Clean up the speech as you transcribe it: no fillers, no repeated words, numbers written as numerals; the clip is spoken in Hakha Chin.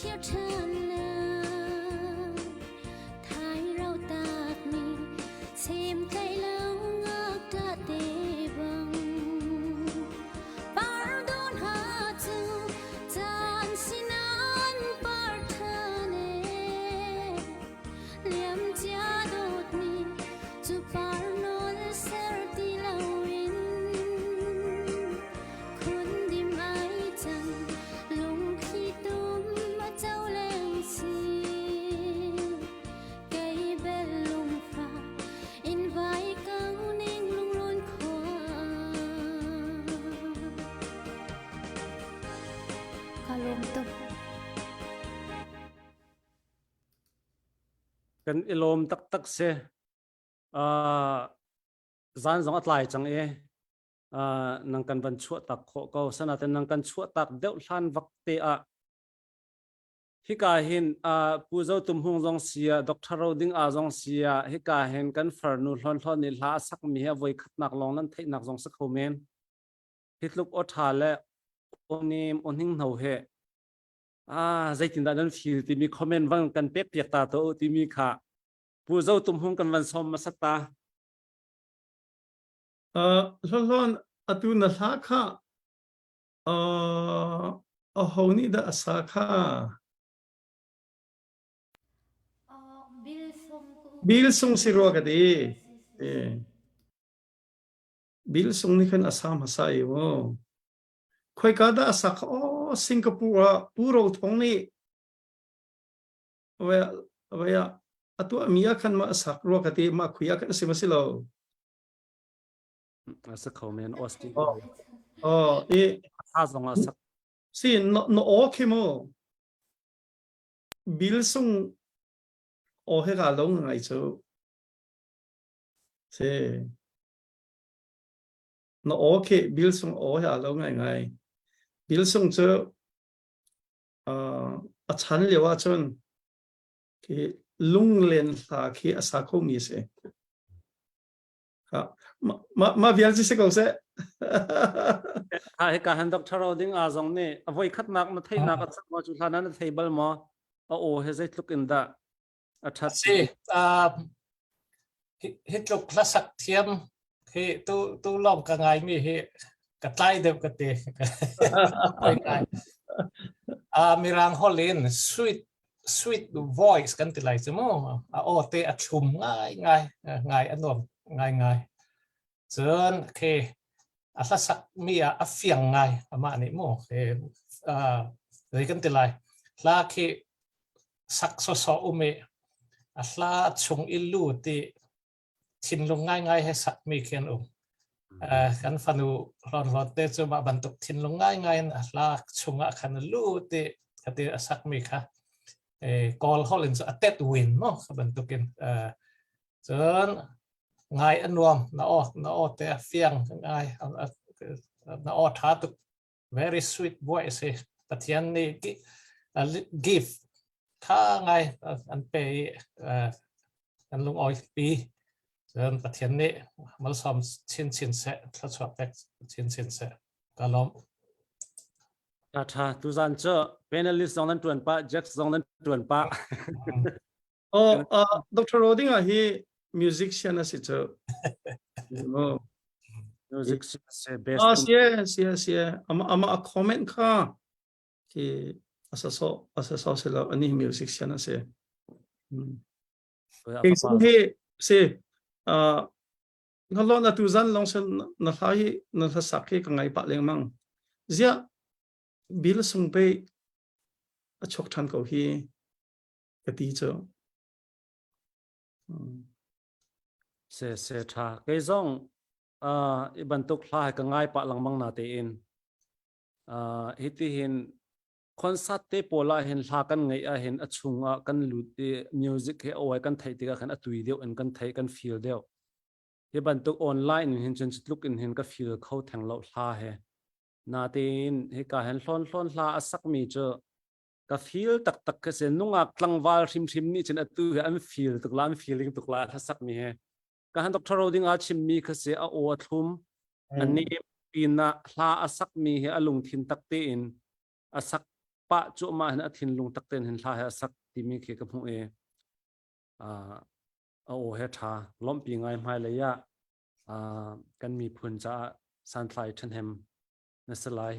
khir ṭhan lai. Thai ro tak ni chem tlaih lo ngakṭah te bang. Par dawn ha cu caan sinan par ṭhan e. Liam cia dawtmi cu par nawl ser ti loin khundim ai cang lungthli tum a co leng si kei bel lungfa in vai kang ning lungrun khua Ka lawm tuk. Kan i lawm taktak si. Uh, zan zong a tlai cang i uh, nang kan van chuah tak khawh ko. Sanaten nang kan chuah tak deuh hlan vak te ah hika hin uh, Pu Zo Tum Hung zong sia Dr. Ro Ding A zong sia hika hin kan farnu hlon hlon nih hla a sak mi hi a voi khatnak lawng nan theihnak zong si kho men. Hi tluk aw ṭha le aw nem aw hning hno he ah zeitindah nan feel timi comment van kan pek piak ta to timi kha Pu Zo Tum Hung kan van som hmasat ta. Hlon atu na hla kha a ho nih dah a sa kha? Bil sung si rua ka ti. Bil sung nih khan a sa hmasa i mu. Khoika dah a sak? Aw, Singapore ah Pu Ro Thong nih vai ah a tuahmi ah khan mah a sak rua ka ti mah khui ah khan a si ma si lo. A sa kho men Austin. Oh, oh, i a zong a sak. Si no no aw khi mu. Bil sung aw he ka lo ngai cu. Si. Na aw khi bil sung aw he aa lo ngaingai. Bil sung cu a chan lio ahcun khi lunglen hla khi a sa khomi a si. Ma vial ci si ko seh. Ha hika han Dr. Ro ding a zong nih a voi khatnak na theihnak a cang ma cu hlan na thei bal maw? A aw he zeitluk in dah a ṭhat Si, hi tluk hlasak thiam hi tu tu lawng ka ngai mi hi ka tlai deuh ka ti. Mirang holh in sweet sweet voice kan ti lai cu mu. A aw te a thlum ngai ngai ngai a nuam ngai ngai. Cun khi a hlasak mi ah a fiang ngai amah nih mu. Zei kan ti lai. Hla khi sak sawsawh um i a hla chung i lut i thinlung ngaingai he sakmi khi an um. Kan fanu hlawnhlawn te cu mah bantuk thinlung ngaingai in a hla chungah khan a lut i khati a sakmi kha Kawl holh in cu a tet win mo kha bantukin cun ngai a nuam na aw na aw te a fiang ngai na aw tha tuk very sweet voice hi Pathian nih gift tha ngai an pe i an lungawi pi cun Pathian nih malsawm chinchin seh thluachuah pek chinchin seh ka lawm Tha tha tuzan cu panelist zong nan tuan pah Jack zong nan tuan pah Oh, Dr. Rodinga hi musician a si cu. Oh. Music se best. Ah, sie, sie, sie. Ama ama a comment kha ki asa so asa so se lo ani musician a si. Hmm. Kei sung hi si uh, na lo na tu zan long sen na hla hi na hla sak hi ka ngai pa leng mang. Zia bil sung pe a chok than ko hi ka ti cu. Se se tha kei zong i bantuk hla ka ngai pah lengmang na tein hiti hin concert te pawl ah hin hla kan ngeih ah hin a chung ah kan lut i music he oi kan theih tikah khan a tui deuh in kan theih kan feel deuh hi bantuk online in hin cun tluk in hin ka feel kho theng lo hla he natein hika hin hlawn hlawn hla a sakmi cu ka feel taktak ka si nungak tlangval hrimhrim nih cun atu hi an feel tuk la an feeling tuk la hlasak mi he ka han Dr. Roding a chimmi kha si a aw a thlum a nem pin ah hla a sak mi hi a lungthin tak tein a sak. pah cuahmah hin a thinlung tak ten hin hla he a sak timi khi ka hmuh i a aw he ṭha lawmhpi ngai hmailei ah kan miphun caah santlai ṭhahnem na si lai.